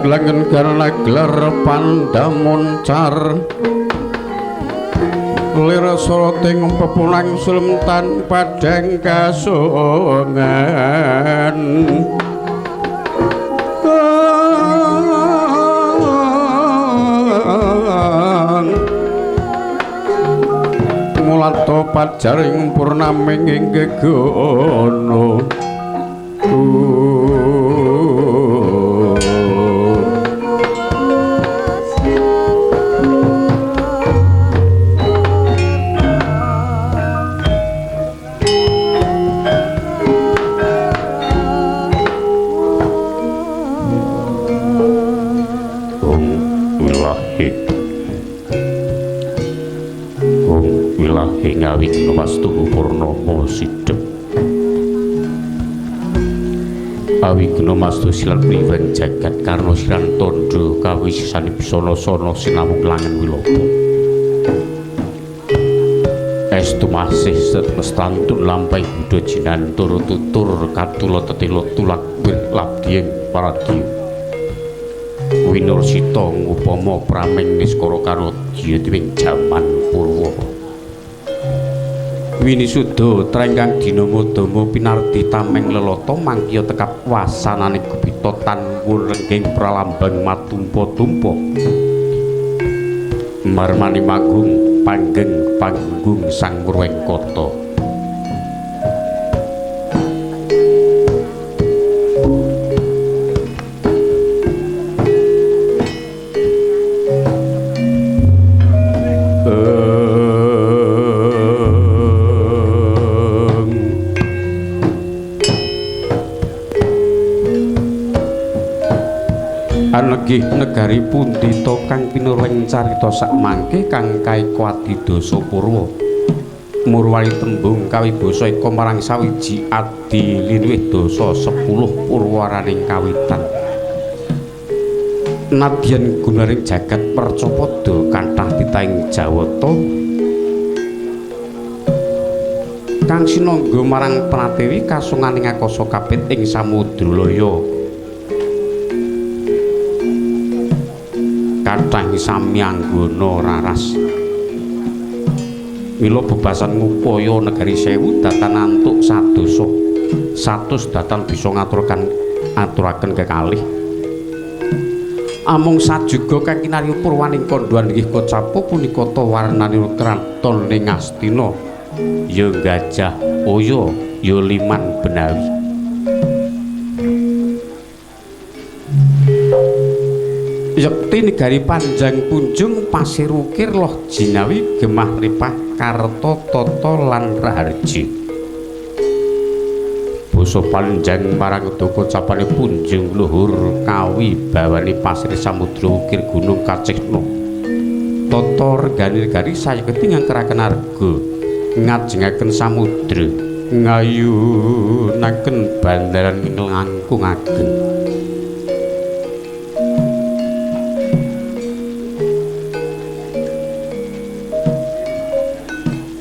Lengen karena gelar pandamuncar lir soroting pepunang sulemtan padang kasongan. Mulato pajaring purnaming ing gegono. Awigna wastuhu purnama sidhep awigna mastu silan priwen jagat karna silan tandha kawisisane bisana-sana sinawung langen wiloba estu masih mestantun lampahing buddha jinantur tutur katula tetila tulak wir labdiying paradya winursita ngupama praming niskara kanodya ing jaman purwa. Winisuda trengkang dina madama pinardi tameng lelata mangkiya tekap wasanane gupita tan wurenging pralambang matumpa-tumpa marmani magung panggeng panggung sang Murwengkata. Anegih negari pundita kang pinurweng carita sakmangke kang kaeka adidasa purwa murwani tembung kawibasa eka marang sawiji adi linuwih dasa 10 purwaraning kawitan nadyan gunaring jagat percapada kathah titahing Jawata kang sinangga marang Pratiwi kasunganing akasa kapit ing samudra laya. Kathah samyanggana raras mila bebasan ngupaya negari sewu datan antuk sadosa satus datan bisa ngaturaken aturaken kekalih amung sajuga kang kinarya purwaning kandhuwan inggih kocapa punika ta warnanipun kraton ing Astina. ya Gajah Oyo, ya Liman Benawi. Yekti negari Panjang Punjung Pasir Ukir Loh Jinawi Gemah Ripah Karta Tata lan Raharja. Basa panjang marang daka capane punjung luhur kawi bawane pasir samudra ukir gunung kacihna. Tata regani negari sayekti ngangkeraken arga ngajengaken samudra ngayunaken bandaran langkung ageng.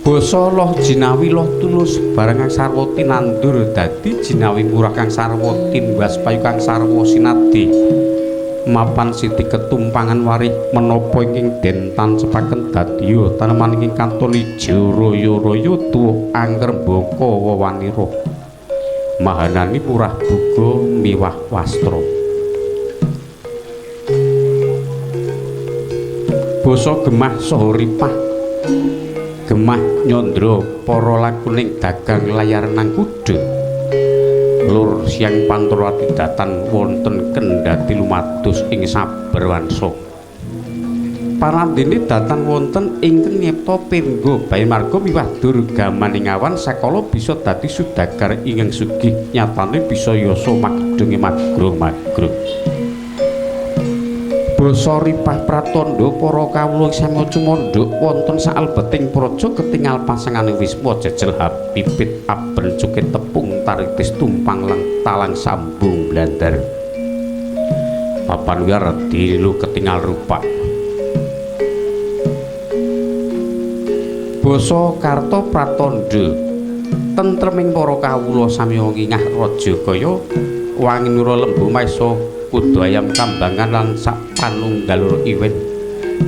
Basa Loh Jinawi Loh Tulus bareng kang sarwa tinandur dadi jinawi murah kang sarwa timbas payu kang sarwa sinadi mapan siti ketumpangan warih menapa ingkang den tancepaken dadiya taneman ingkang kantun ijo raya-raya tuwuh angker mbaka wewanira mahanani murah buga miwah wastra. Basa gemah saha ripah gemah nyandra para lakuning dagang layar nang kuda lur siang Pantrawati datan wonten kendhati lumados ing saberwansa. Parandene datan wonten ingkang nyipta penggo bayi marga miwah durgamaning awan sakala bisa dadi sudagar ingkang sugih nyatane bisa yasa magedhunge magrong-magrong. Basa ripah pratandha para kawula sami cumandhuk wonten sakalbeting praja ketingal pasangane wisma jejel habibit aben cuke tepung taritis tumpang lang talang sambung blandar papan wiyar dilu ketingal rupak. Basa karta pratandha tentreming para kawula sami ngingah raja kaya wanginura lembu maesa kuda ayam kambangan lan sak panunggal iwin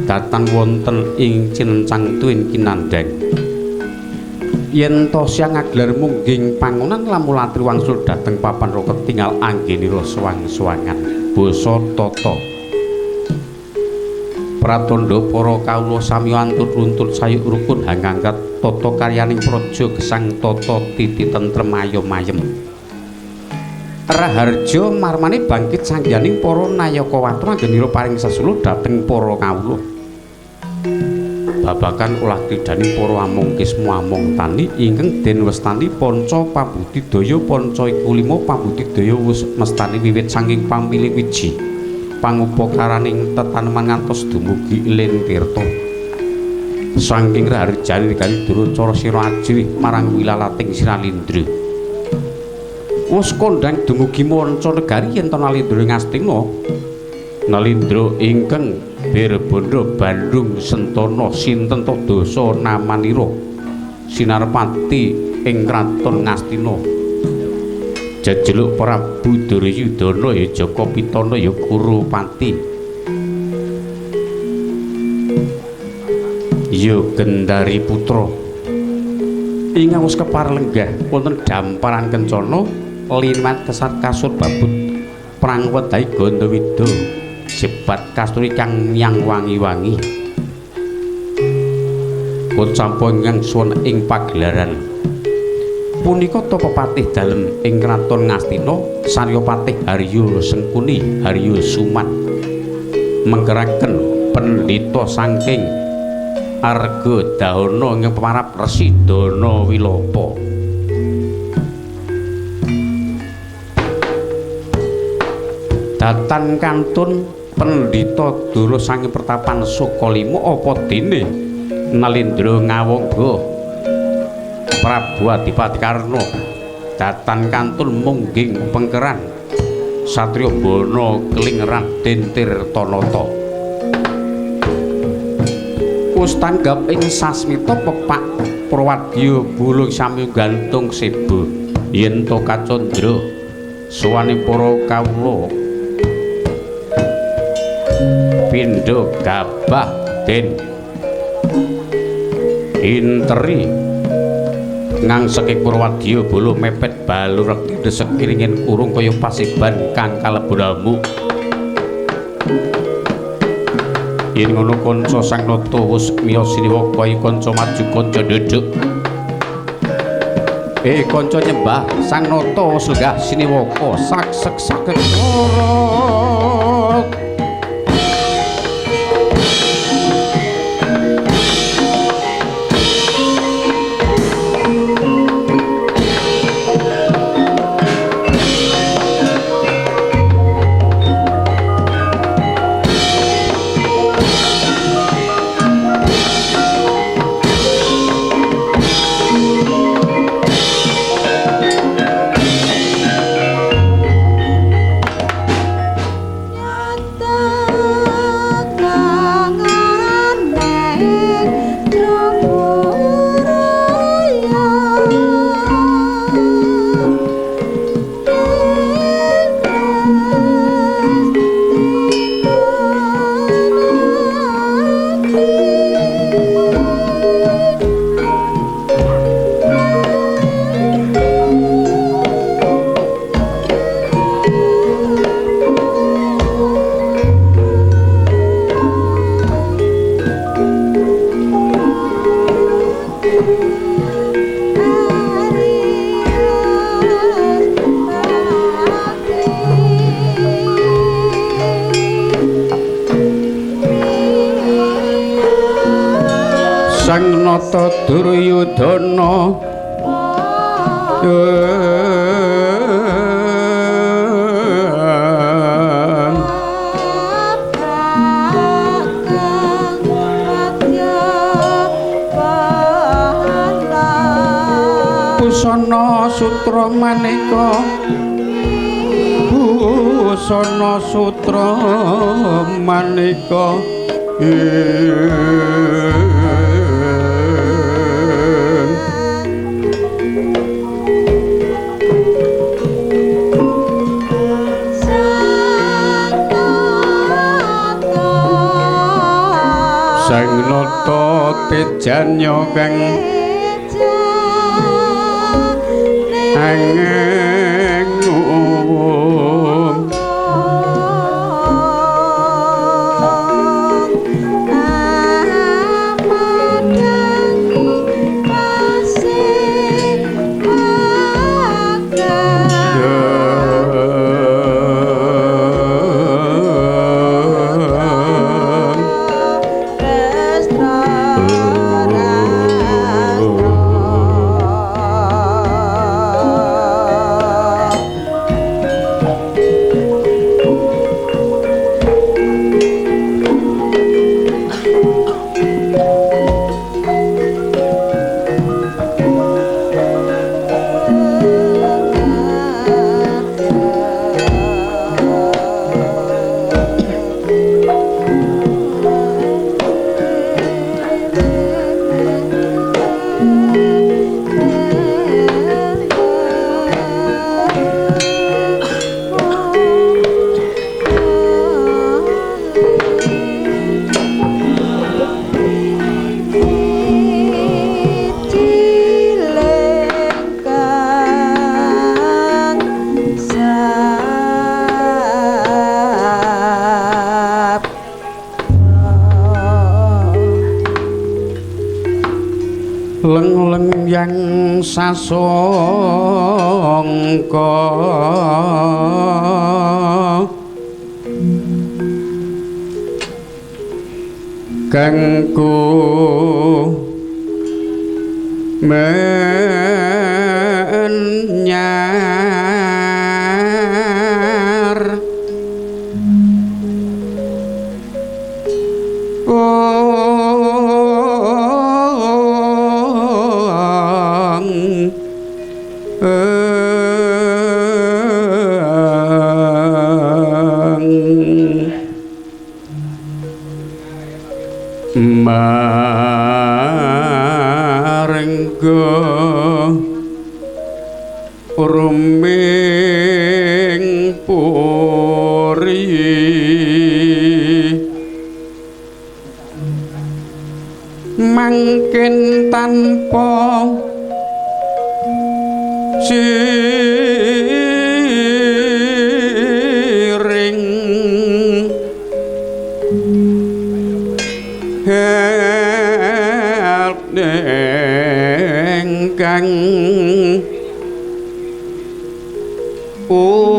datan wonten ing cinencang tuwin kinandhang. Yen to siang ngaglar mungging pangonan lamulatri wangsul dhateng papan ro ketingal anggenira suwang-suwangan. Basa tata pratandha para kawula sami antut-runtut sayuk rukun hangangkat tata karyaning praja gesang tata titi tentrem ayom-ayem. Raharja marmane bangkit sangyaning para nayaka watu anggenira paring sesulu dhateng para kawula. Babagan olah kridhaning para among kisma among tani ingkang den westani panca pambudidaya panca iku lima pambudidaya wus mestani wiwit saking pamilih wiji pangupakaraning tetaneman ngantos dumugi len tirta. Saking raharjane kali Duracara sira ajrih marang wilalating Siralindra. Wus kondhang dumugi manca negari yen to Nalindra Ngastina. Nalindra ingkang Birbandha Bandung Sentana sinten to dasa namanira Sinarpati ing kraton Ngastina. Jejeluk Prabu Duryudana ya Jaka Pitana ya Kurupati ya Gendari Putra. Ingkang wis keparlenggah wonten damparan kencana limat kesat kasur babut prang wedai Gandawida sebat kasturi kang nyang wangi-wangi kocampa ingkang suwun ing pagelaran punika ta pepatih dalem ing kraton Ngastina sarya patih Haryo Sengkuni Haryo Suman menggeraken pendhita saking Arga Dahana ing pemarap Resi Dana Wilapa. Datan kantun pendhita dura saking pertapan Sukalima apa dene Nalindra Ngawangga Prabu Adipati Karna datan kantun mungging pengkeran satriya bana keling Raden Tirtanata. Wus tanggap ing sasmita pepak Prawadya bulung sami gantung seba yen to kacandra suwane para kawula pindha gabah den interi ngangseke Purwadya bolo mepet balur rekti desek iringen kurung kaya pasiban kang kalebu lamuk. Yen ngono kanca Sang Nata wis miyos siniwaka kanca maju kanca ndhedhuk. Kanca nyembah Sang Nata lenggah siniwaka sak sek saged urut. Sang Nata Duryudana Busana sutra maneka, busana sutra maneka. Sang Nata tejanya kang angin. Leng-leng yang sasongko kangku menyar marenggo ruming puri mangken tanpa siring ingkang omah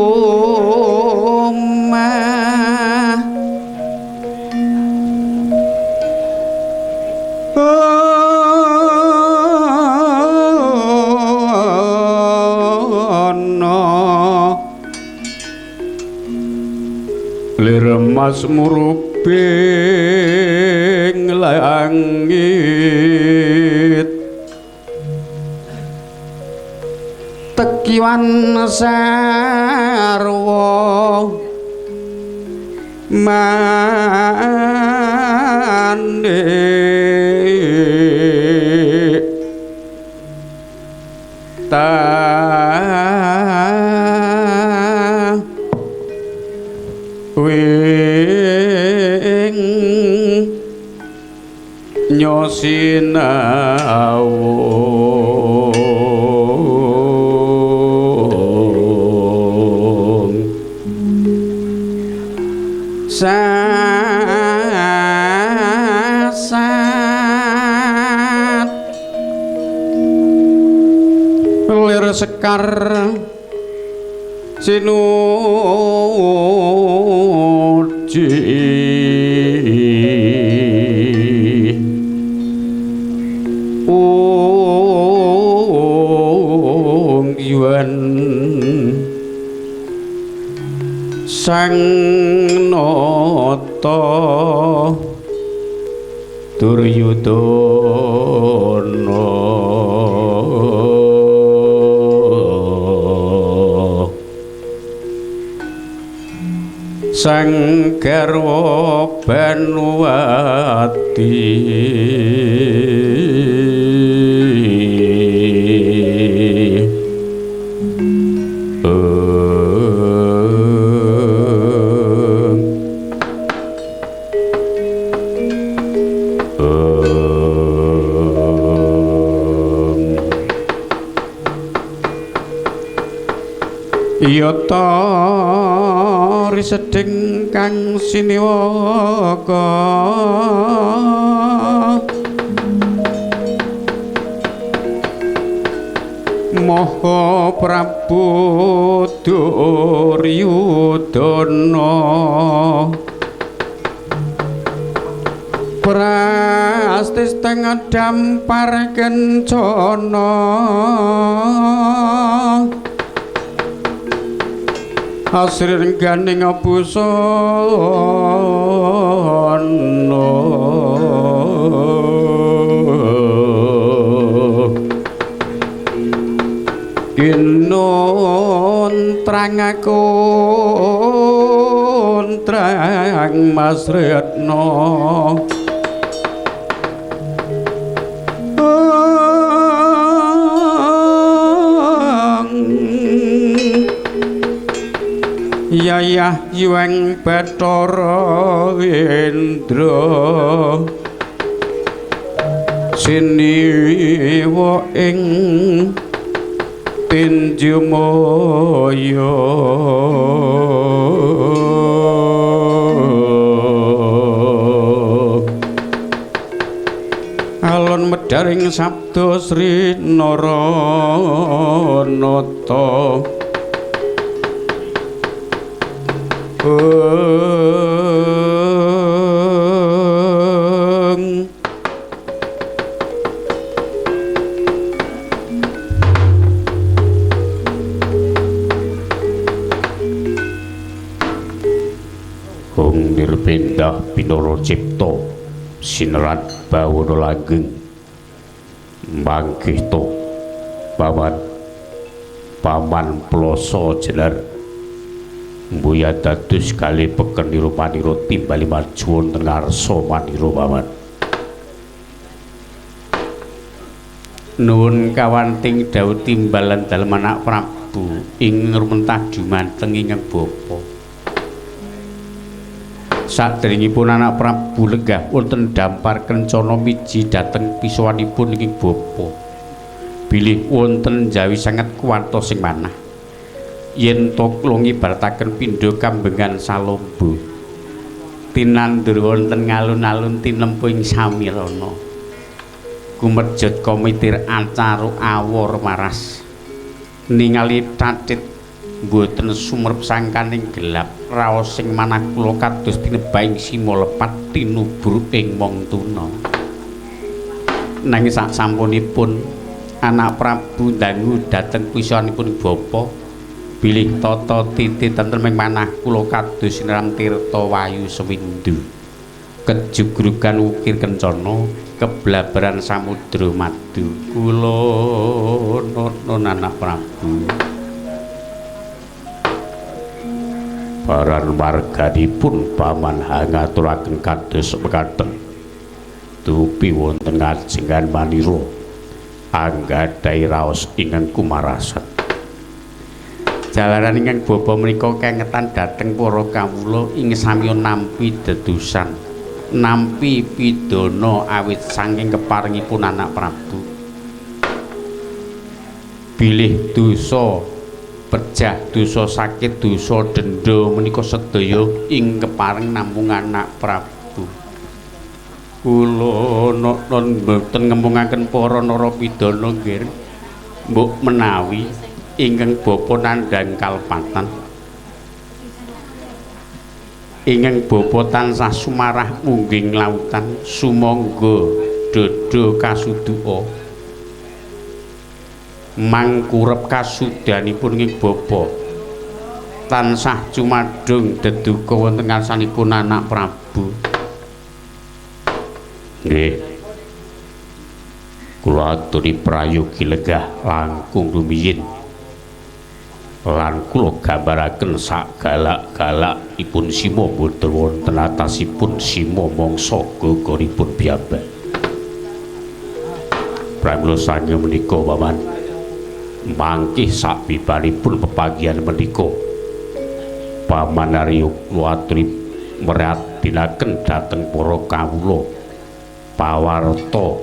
ana lir mas murubing langit tekiwan sarwa manik ta wing nyosinawung sasat lir sekar sinuji ung yuan sang nata Duryudana sang garwa Banuwati Yata risedhing kang siniwaka Maha Prabu Duryudana prastis tengah dampar kencana asrir ganing busana kinun trang aku trang Mas Retno Yayah Yuweng Bathara Indra siniwa ing tinjumaya alon medharing sabda Sri Naranata. Hong nirpindah pinara cipta sinerat bawana langgeng manggih to paman paman ploso jenar mbuya dados kali peken panira timbali maju wonten ngarsa manira paman. Nuwun kawanting dawuh timbalan dalem anak Prabu ing rumentah dumateng ingkang bapa. Saderengipun anak Prabu lenggah wonten dampar kencana miji dhateng pisowanipun ingkang bapa. Bilih wonten jawi sanget kuwantos sing manah. Yen to kula ngibarataken pindha kambengan salombo tinandur wonten ngalun-alun tinempu ing samirana. Kumejut komitir acaru awor maras. Ningali tatit mboten sumerep sangkaning gelap raos sing manah kula kados tinebaing sima lepat tinubur ing mong tuna. Nanging sak sampunipun anak Prabu dangu dhateng pisanipun bapa bilih tata titi tentrem ing manah kula kados sineram tirta wayu sewindu. Kejugrugan ukir kencana keblabaran samudra madu. Kula nun anak Prabu. Baran warganipun paman hangaturaken kados mekaten. Dupi wonten ngajengan manira anggadhahi raos ingkang kumarasan. Jalaran ingkang bapa menika kengetan dhateng para kawula ing samiya nampi dedusan, nampi pidana awit saking keparengipun anak Prabu. Bilih dosa pejah, dosa sakit, dosa denda menika sedaya ing kepareng namung anak Prabu. Kula non mboten ngemungaken para narapidana nggih. Mbok menawi ingkang bapa nandhang kalpatan, ingkang bapa tansah sumarah mungging lautan, sumangga dada kasuduka mangkurep kasudanipun ing bapa tansah cumadung deduka wonten ngarsanipun anak Prabu. Nggih. Kula aturi prayogi lenggah langkung rumiyin. Lan kula gambaraken sak galak-galakipun sima boten wonten atasipun sima mangsa gogoripun piyambak. Pramila saking menika paman mangkih sabibaripun pepanggihan menika Paman Arya kula aturi meratinaken dhateng para kawula pawarta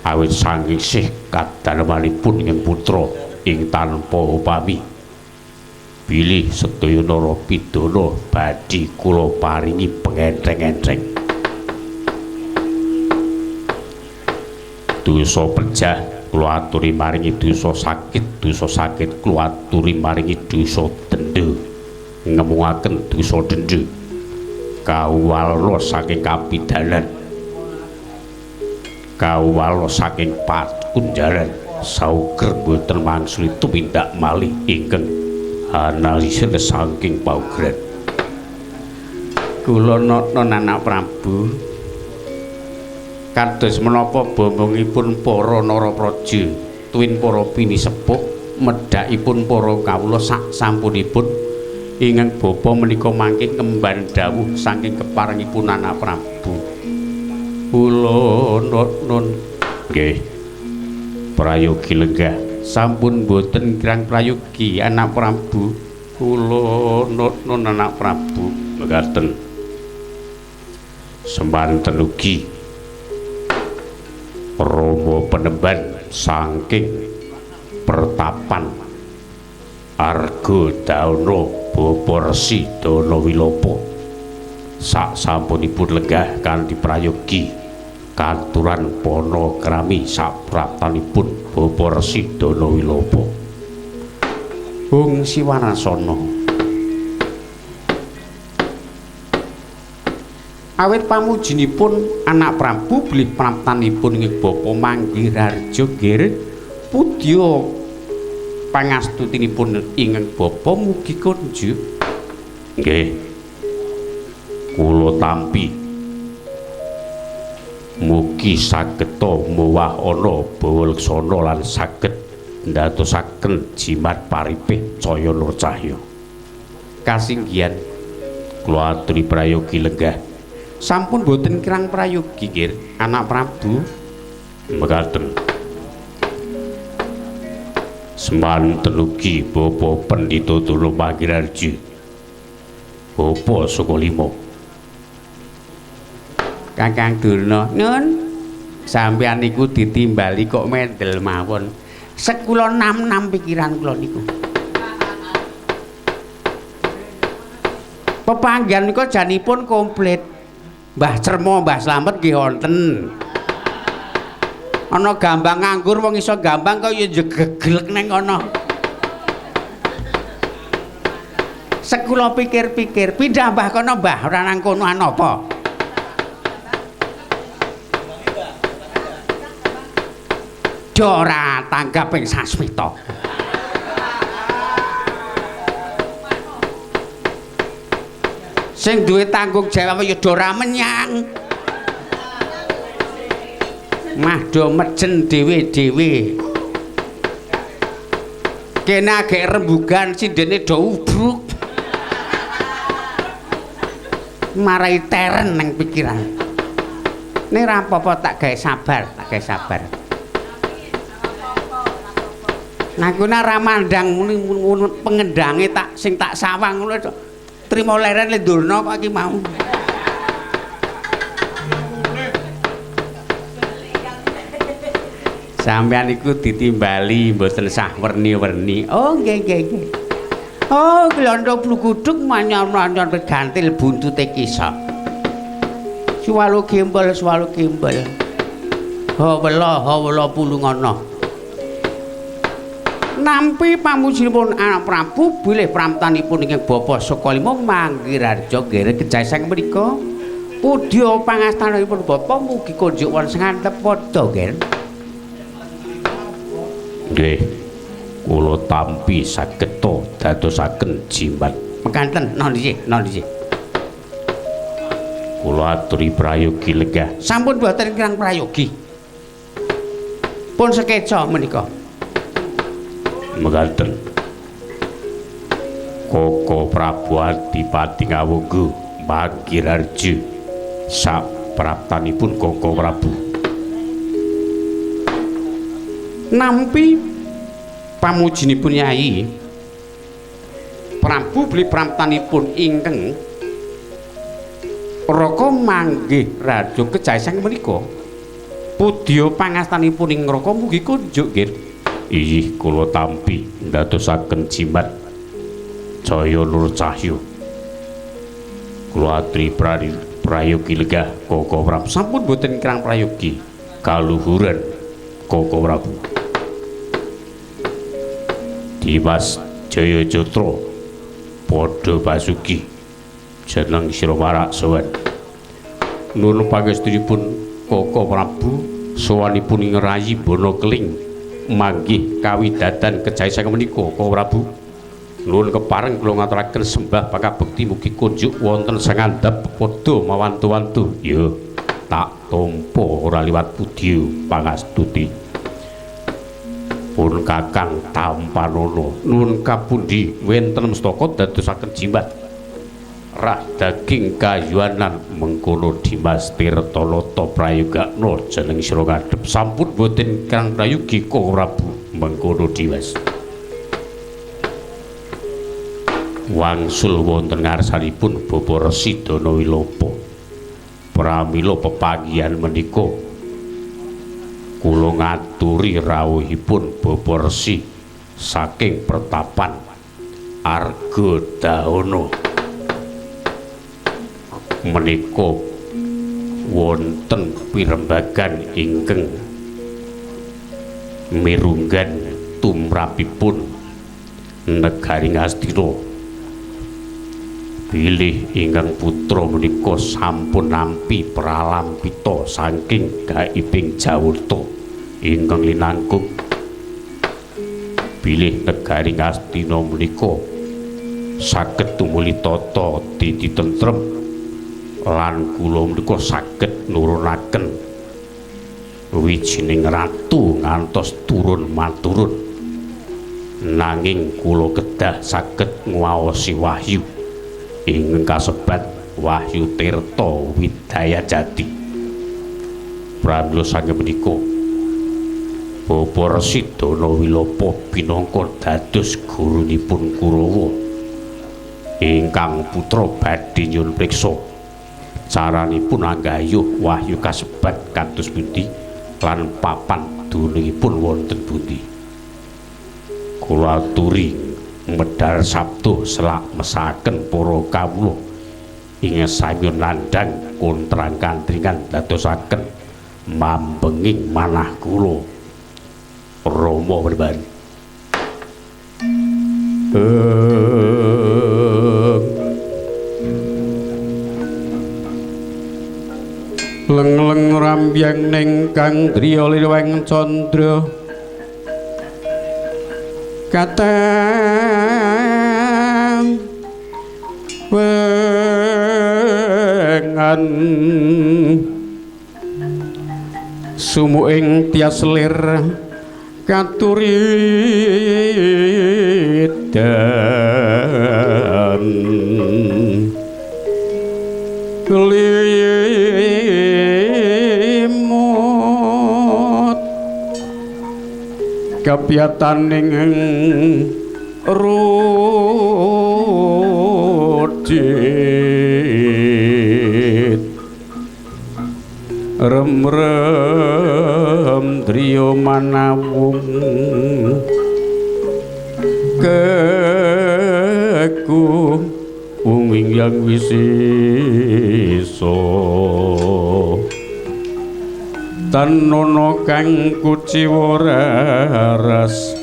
awit saking sih kadarmanipun ing putra ing tanpa upami bilih sedaya narapidana badhe kula paringi pengentheng-entheng. Dosa pejah kula aturi maringi dosa sakit, dosa sakit kula aturi maringi dosa denda, ngemungaken dosa denda kawula saking kapidanan, kawula saking pakunjaran sauger boten mangsuli tumindak malih ingkang analisis saking paugeran. Kula nata anak Prabu kados menapa bombongipun para narapraja tuwin para pinisepuh medhakipun para kawula sak sampunipun ingkang bapa menika mangke ngemban dawuh saking keparengipun anak Prabu. Kula nun nggih prayogi lenggah sampun boten kirang prayogi anak Prabu. Kula nun anak Prabu mekaten. Semanten ugi Rama penemban saking pertapan Arga Dauna Bapa Resi Dana Wilopa sak sampunipun lenggah kanthi prayogi katuran panakrami sapraptanipun Bapa Resi Dana Wilopa. Hung Siwanasana. Awit pamujinipun anak Prabu bilih praptanipun ing bapa Manggirharja nggih pudya pangastutinipun ingkang bapa mugi kunjuk. Nggih. Kula tampi mugi sageta mowah ana bawa leksana lan saged ndadosaken jimat paripih caya nur cahya. Kasinggihan kula aturi prayogi lenggah. Sampun boten kirang prayogi nggih anak Prabu. Mekaten. Semanten ugi Bapak Pendhita Durna Manggirharja. Bapa Sukalima. Kakang Durna, nun sampeyan niku ditimbali kok mendel mawon. Sekula nam-nam pikiran kula niku. Pepanggihan niku janipun komplit. Mbah Cermo, Mbah Slamet nggih wonten. Ana gambang nganggur wong iso gambang kok ya jegeglek neng kono. Sekula pikir-pikir, pindah mbah kono mbah, ora nang kono ana apa? Ora tanggap ing sasmita. Sing duwe tanggung jawab ya ora menyang. Mah do mejen dhewe-dhewe. Kene agek rembugan sindene do ubruk. Marai teren nang pikiran. Ning ra apa-apa tak gawe sabar, tak gawe sabar. Nah kuwi ora mandang muni pengendange tak sing tak sawang ngono trimo leren le ndurna kok iki mau. Sampeyan iku ditimbali mboten sah werni-werni. Oh nggih nggih nggih. Oh glondo bluguduk manyon-manyon gantil buntute kisah. Suwalu gembel suwalu gembel. Hawela hawela pulungana. Nampi pamujinipun anak Prabu bilih pramtanipun ingkang Bapa Sukalima Manggirarja nggih kejaisang menika pudya pangastanipun Bapa mugi kunjuk wonten sing padha nggih. Nggih kula tampi saged to dadosaken jimat. Mekaten non nggih non nggih. Kula aturi prayogi lenggah. Sampun boten kirang prayogi. Pun sekeca menika. Mekaten Koko Prabu Adipati Ngawangga Manggirarja sapraptanipun Koko Prabu. Nampi pamujinipun Yai Prabu beli pramtanipun ingkang Raka manggih raja kejaisang menika pudya pangastanipun ing Raka mugi kunjuk nggih. Iyih kula tampi ndadosaken jimat jaya nur cahya. Kula aturi prayogi lenggah Koko Prabu. Sampun boten kirang prayogi kaluhuran Koko Prabu. Dimas Jaya Jatra padha basuki jeneng sira marak sowan. Nuwun pangestunipun Koko Prabu sowanipun ing rayi Bono Keling manggih kawidadan kejaisang menika Koko Prabu. Nuwun kepareng kula ngaturaken sembah pangabekti mugi kunjuk wonten sangandhap pepadha mawantu-wantu. Ya tak tampa ora liwat pudya pangastuti. Pun Kakang Tampanana nuwun kapundi wenten mestaka dadosaken jimat rah daging kayuanan mengkono Dimas Tirtalata prayogakna jeneng sira ngadhep. Sampun boten kirang prayogi Koko Prabu mengkono Dimas. Wangsul wonten ngarsanipun Bapa Resi Dana Wilapa. Pramila pepanggihan menika kula ngaturi rawuhipun Bapa Resi saking pertapan Arga Dahana. Menika wonten pirembagan ingkang mirunggan tumrapipun negari Ngastina. Bilih ingkang putra menika sampun nampi pralampita saking gaibing Jawata ingkang linangkung. Bilih negari Ngastina menika saged tumuli tata titi tentrem lan kula menika saged nurunaken wijining ratu ngantos turun maturun. Nanging kula kedah saged nguwaosi wahyu ingkang kasebat Wahyu Tirta Widaya Jati. Pramila saking menika Bapa Resi Dana Wilapa pinangka dados gurunipun Kurawa ingkang putra badhe nyuwun priksa caranipun anggayuh wahyu kasebat kados pundi lan papan dunungipun wonten pundi. Kula aturi medhar sabda selak mesaken para kawula ing sami nandhang kontrang-kantringan dadosaken Mambenging manah kula Rama Penemban. Leng-leng rambyang ning kang driya liweng candra katem wengan sumuing tias lir katuridan limut kapiyataning rudit rem-rem driya manawung keku wong yang wisesa tanono kang kuciwa raras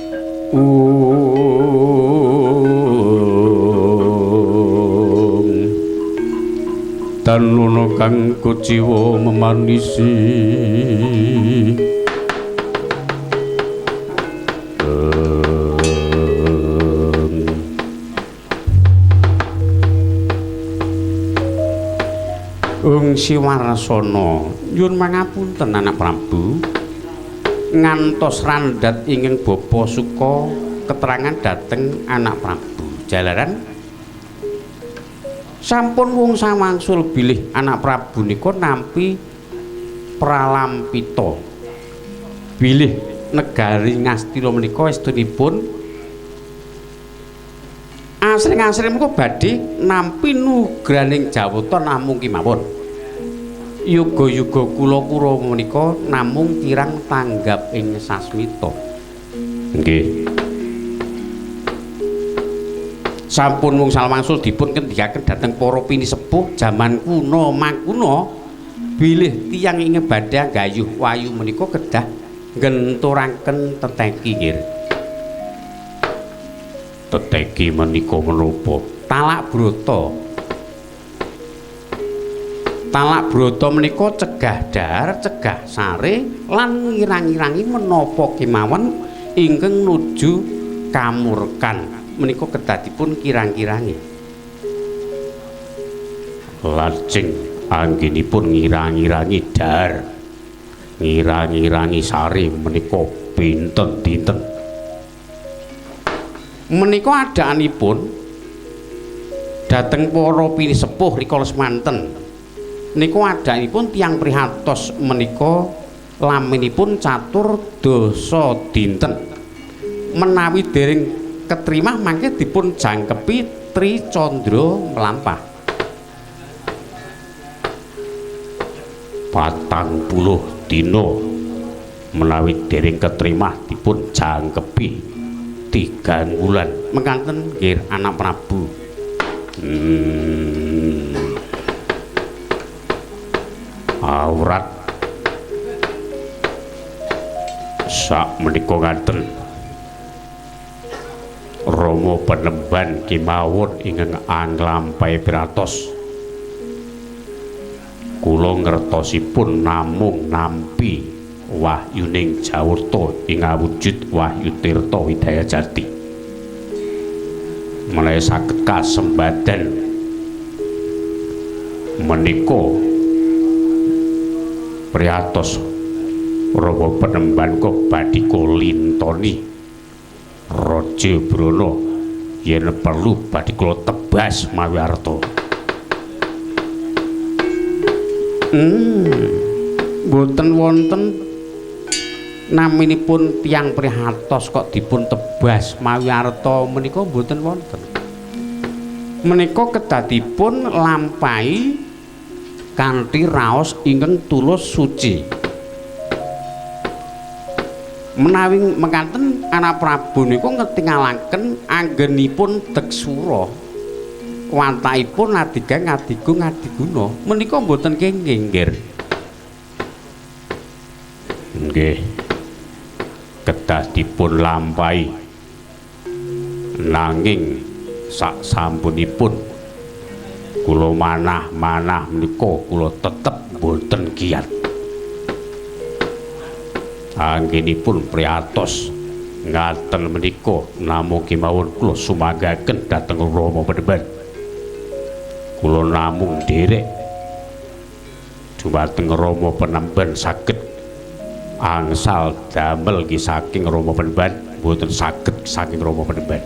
ung tanono kang kuciwa memanisi. Ung Siwarsana nyuwun mangapunten anak Prabu ngantos randhat ingkang bapa suka keterangan dhateng anak Prabu. Jalaran sampun wong sawangsul bilih anak Prabu nika nampi pralampita bilih negari Ngastina menika estunipun asring-asring menika badhe nampi nugraning jawata namung kemawon. Yuga-yuga kula kura menika namung kirang tanggap ing sasmita. Nggih. Sampun wong salwangsul dipun kendikaken dhateng para pinisepuh jaman kuna mangkuna bilih tiyang ing badhe gayuh wayu menika kedah ngenturaken teteki nggih. Teteki menika menapa? Talak brata. Talak brata menika cegah dhahar, cegah sare lan ngirang-irangi menapa kemawon ingkang nuju kamurkan. Menika kedah dipun kirang-kirangi. Lajeng anggenipun ngirang-irangi dhahar, ngirang-irangi sare menika pinten dinten. Menika adaanipun dhateng para pinisepuh rikala semanten. Niku adaanipun tiyang prihatos menika laminipun catur dasa dinten. Menawi dereng ketrima mangke dipun jangkepi Tri Candra mlampah. 40 dina menawi dereng ketrima dipun jangkepi 3 wulan. Mekaten nggih anak Prabu. Aurat sak menika ngaten Rama Penemban kemawon ingkang anglampahi piratos kula ngertosipun namung nampi wahyuning Jawata ing awujud Wahyu Tirta Widayajati menawi saged kasembadan menika priatos Rama Penemban kok badhe lintoni Raja Brana yen perlu badhe kula tebas mawi arta. Mboten wonten naminipun tiyang prihatos kok dipun tebas mawi arta menika mboten wonten. Menika kedadipun lampahi kanthi raos ingkang tulus suci. Menawi mekaten anak Prabu niku ngetingalaken anggenipun deksura watakipun adigang adigung adiguna menika mboten kenging nggih. Nggih. Kedah dipun lampahi. Nanging sak sampunipun kula manah-manah menika kula tetep mboten kiyat. Anggenipun priatos ngaten menika namung kemawon kula sumanggaken dhateng Rama Penemban. Kula namung nderek dumateng Rama Penemban saged angsal damel nggih saking Rama Penemban, mboten saged saking Rama Penemban.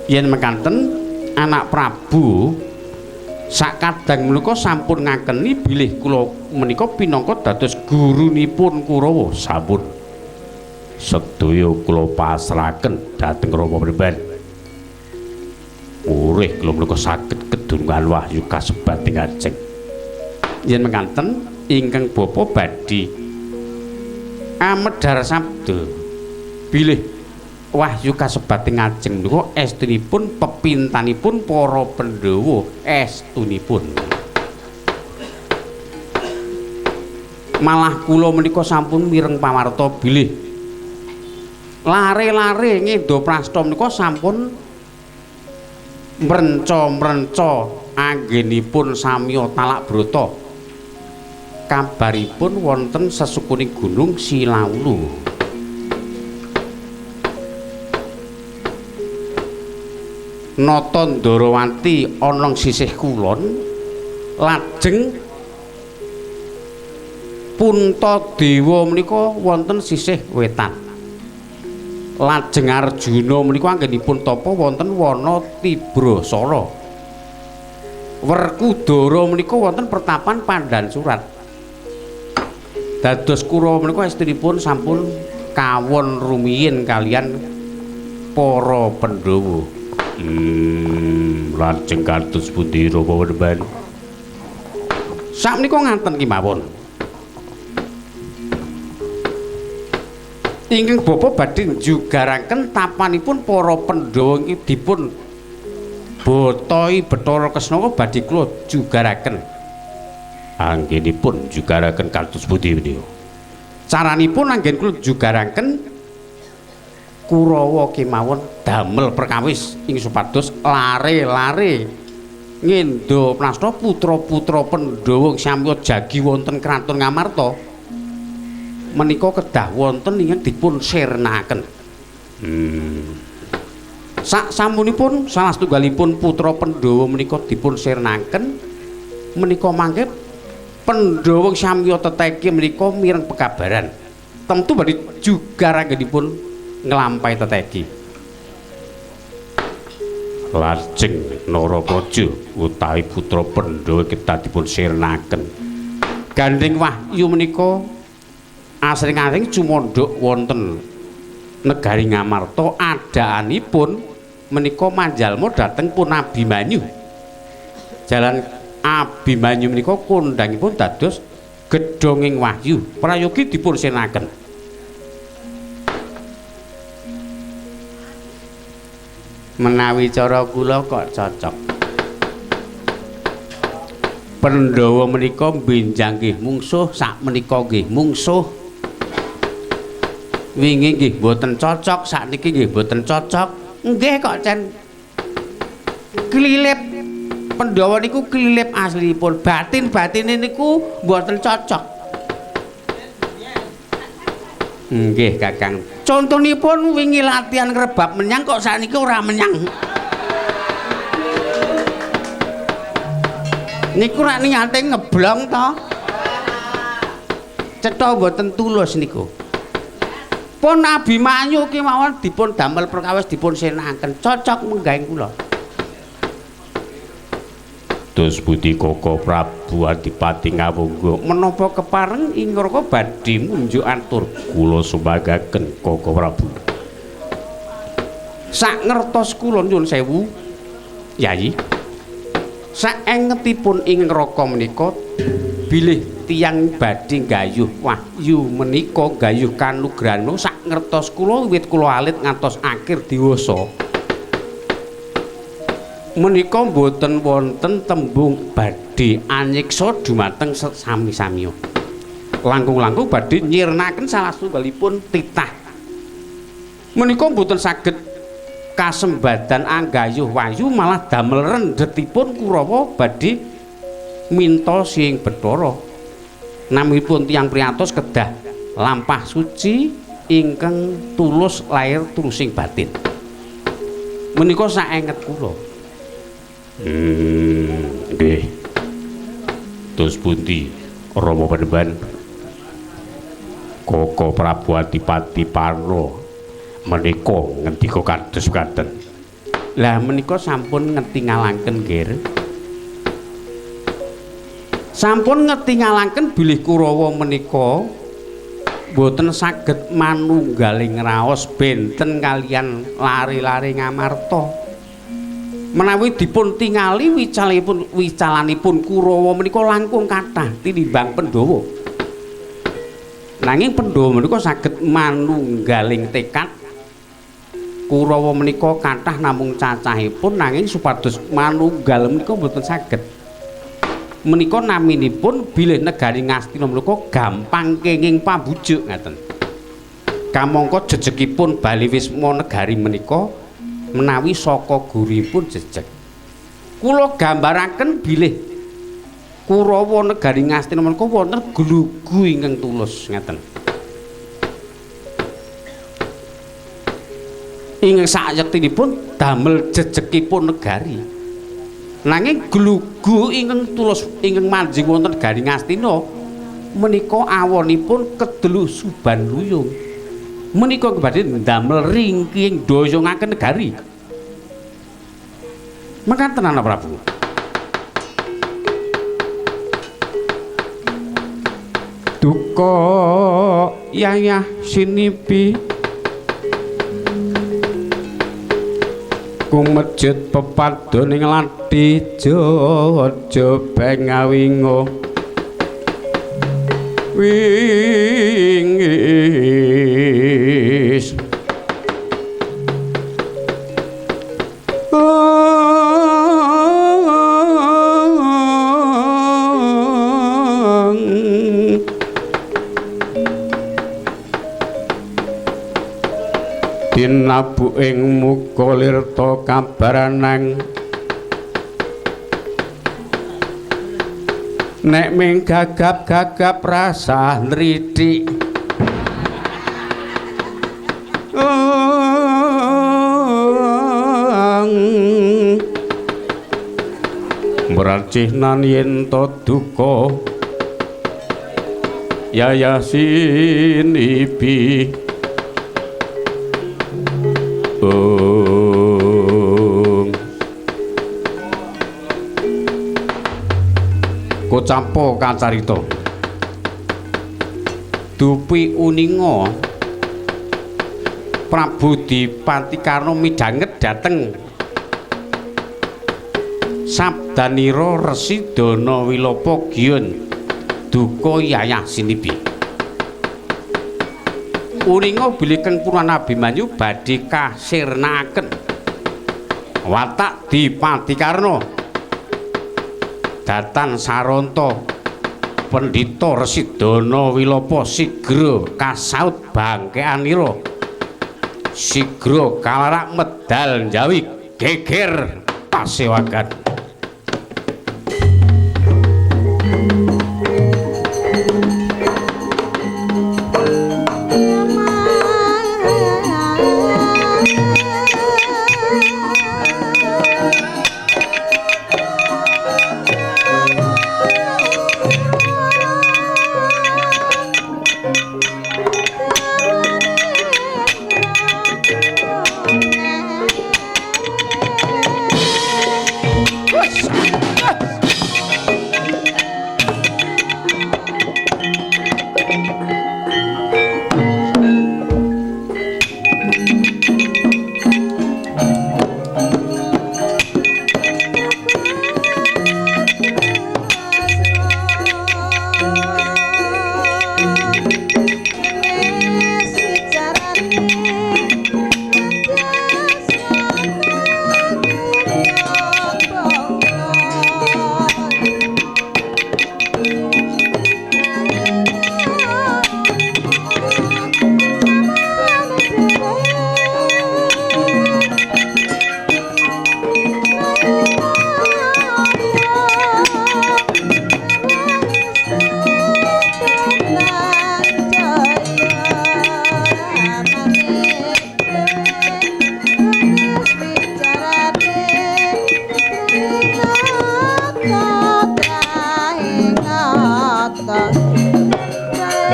Yen mekaten anak Prabu sakadang menika sampun ngakeni bilih kula menika pinangka dados gurunipun Kurawa. Sampun sedaya kula pasrahaken dhateng Rama Penemban. Urih kula menika saged kedunungan wahyu kasebat ing ajeng. Yen mekaten ingkang bapa badhe amedhar sabda bilih wahyu kasebat ing ajeng menika estunipun pepintanipun para Pandhawa estunipun. Malah kula menika sampun mireng pawarta bilih lare-lare Ngendraprasta menika sampun mrenca-mrenca anggenipun samya talak brata. Kabaripun wonten sesukuning gunung Silaulu. Nata Ndarawati ana sisih kulon, lajeng Puntadewa menika wonten sisih wetan. Lajeng Arjuna menika anggenipun tapa wonten wana Tibrasara. Werkudara menika wonten pertapan Pandan Surat. Dados Kurawa menika estunipun sampun kawon rumiyin kalian para Pandhawa. Lajeng kados pundi Rama Penemban? Sakmenika ngaten kemawon. Ingkang bapa badhe njugaraken tapanipun para Pandhawa iki dipun botoi Bathara Kresna badhe kula jugaraken. Anggenipun jugaraken kados pundi menika? Caranipun anggen kula jugaraken Kurawa kemawon damel perkawis ing supados lare-lare Ngendraprasta putra-putra Pandhawa samya jagi wonten kraton Ngamarta menika kedah wonten ingkang dipun sirnaken. Sak sampunipun salah setunggalipun putra Pandhawa menika dipun sirnaken menika mangke Pandhawa samya teteki menika mireng pekabaran. Tentu badhe jugar anggenipun nglampahi teteki. Lajeng Narapraja utawi putra Pandhawa kedah dipun sirnaken. Gandeng wahyu menika asring-asring cumandhuk wonten negari Ngamarta adaanipun menika manjalma dhateng pun Abimanyu. Jalan Abimanyu menika kondhangipun dados gedhonging wahyu prayogi dipun sirnaken. Menawi cara kula kok cocok. Pandhawa menika benjang nggih mungsuh, sak menika nggih mungsuh. Wingi nggih mboten cocok, sakniki nggih mboten cocok. Nggih kok cen klilip. Pandhawa niku klilip aslinipun, batin-batine niku mboten cocok. Nggih Kakang. Contonipun wingi latihan ngrebab menyang kok sakniki ora menyang. Niku rak niate ngeblong to. Cetha mboten tulus niku. Pun Abimanyu ki mawon dipun damel perkawis dipun senangaken, cocok menggahing kula. Dos pundi Koko Prabu Adipati Ngawangga menapa kepareng ing neraka badhe munjuk atur kula sumanggaken Koko Prabu. Sak ngertos kula nyuwun sewu Yayi. Saengetipun ing neraka menika bilih tiyang badhe gayuh wahyu menika gayuh kanugrahana sak ngertos kula wiwit kula alit ngantos akhir dewasa. Menika mboten wonten tembung badhe anyiksa dumateng sami-samiya. Langkung-langkung badhe nyirnaken salah setunggalipun titah. Menika mboten saged kasembadan anggayuh wayu malah damel rendhetipun Kurawa badhe minta sing Bathara. Naminipun tiyang priyatos kedah lampah suci ingkang tulus lair tulusing batin. Menika saenget kula. Nggih. Terus pundi Rama Panembahan? Koko Prabu Adipati Parno menika ngendika kados mekaten. Lah menika sampun ngetingalaken nggih. Sampun ngetingalaken bilih Kurawa menika boten saged manunggaling raos benten kalian lare-lare Ngamarta. Menawi dipun tingali wicalanipun Kurawa menika langkung kathah tinimbang Pandhawa. Nanging Pandhawa menika saged manunggaling tekad. Kurawa menika kathah namung cacahipun nanging supados manunggal menika boten saged. Menika naminipun bilih negari Ngastina menika gampang kenging pambujuk ngaten. Kamangka jejegipun Baliwisma negari menika menawi saka guripun jejeg. Kula gambaraken bilih Kurawa negari Ngastina menika wonten glugu ingkang tulus ngaten. Ingkang sayektinipun damel jejegipun negari. Nanging glugu ingkang tulus ingkang manjing wonten negari Ngastina menika awonipun kedelu suban luyung. Menika badhe ndamel ringking doyongaken negari. Mekaten Anak Prabu. Duka yayah sinipi kumejit pepadon ing lathi aja bengawingo wingis Dinabu ing muka lirta kabaranang nek ming gagap-gagap rasah nrithik mracih nan yen to duka yayah sinibi. Kocampa kacarita Dupi uninga Prabu Dipati Karna midhanget dhateng sabdanira Resi Dana Wilapa Giyun duka yayah sinibi. Uninga bilih keng Purana Abimanyu badhe kasirnakaken watak Dipati Karna datan saranta Pendhita Resi Dana Wilapa sigra kasaut bangkeanira sigra kalarak medal njawi geger pasewagan. Thank you.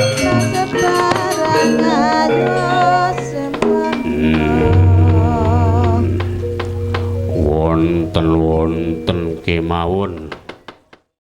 Tresna sebarang ayo sempurna. Wonten-wonten kemawon.